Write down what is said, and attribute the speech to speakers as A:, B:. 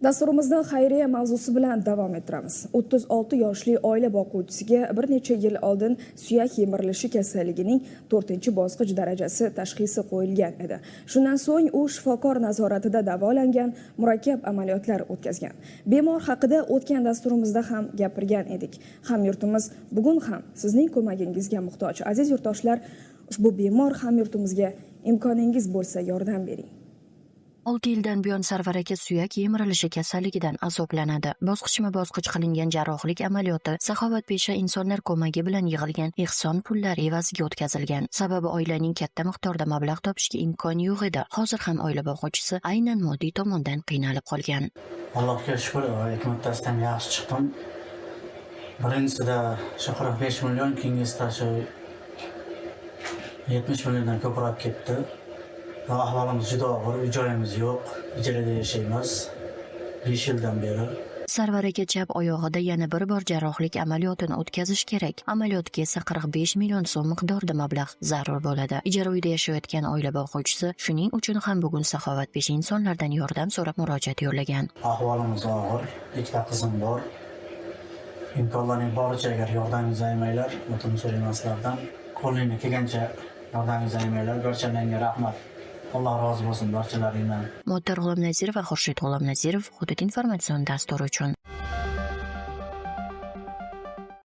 A: Dasturimizni xayriya mavzusi bilan davom ettiramiz. 36 yoshli oila boquvchisiga bir necha yil oldin suyak yemirilishi kasalligining 4-bosqich darajasi tashxisi qo'yilgan edi. Shundan so'ng u shifokor nazoratida davolangan, murakkab amaliyotlar o'tkazgan. Bemor haqida o'tgan dasturimizda ham gapirgan edik. Hamyurtimiz bugun ham sizning ko'magingizga muhtoj. Aziz yurtdoshlar, ushbu bemor hamyurtimizga imkoningiz bo'lsa yordam bering.
B: 6 yildan buyon Sarvar aka suyak yemirilishi kasalligidan azoblanadi. Bosqichma-bosqich qilingan jarrohlik amaliyoti saxovatpesha insonlar ko'magi bilan yig'ilgan ehson pullari evaziga o'tkazilgan. Sababi oilaning katta miqdorda mablag' topishga imkoni yo'q edi. Hozir ham oila boquvchisi aynan moddiy tomondan qiynalib qolgan.
C: Allohga shukur, ikki martasidan yaxshi chiqdim. Birinchisida shu 45 million, keyingisida shu 70 milliondan ko'proq ketdi. Ahvolimiz juda og'ir, uy joyimiz yo'q, ijarada yashaymiz 5 yildan beri.
B: Sarvar aka chap oyog'ida yana bir bor jarrohlik amaliyotini o'tkazish kerak. Amaliyotga esa 45 million so'm miqdorida mablag' zarur bo'ladi. Ijara uyda yashayotgan oila boquvchisi shuning uchun ham bugun saxovatpesha insonlardan yordam so'rab murojaat yo'llagan.
C: Ahvolimiz og'ir, ikkita qizim bor. Imkonlarning boricha agar yordamingizni ayamanglar, o'tin so'rayman sizlardan. Qo'lingni kelgancha yordamingizni ayamanglar. Barchalarga rahmat. Alloh rozi bo'lsin barchalaringdan.
B: Muattar G'ulomnazirov va Xurshid G'ulomnazirov Hudud informatsion dasturi uchun.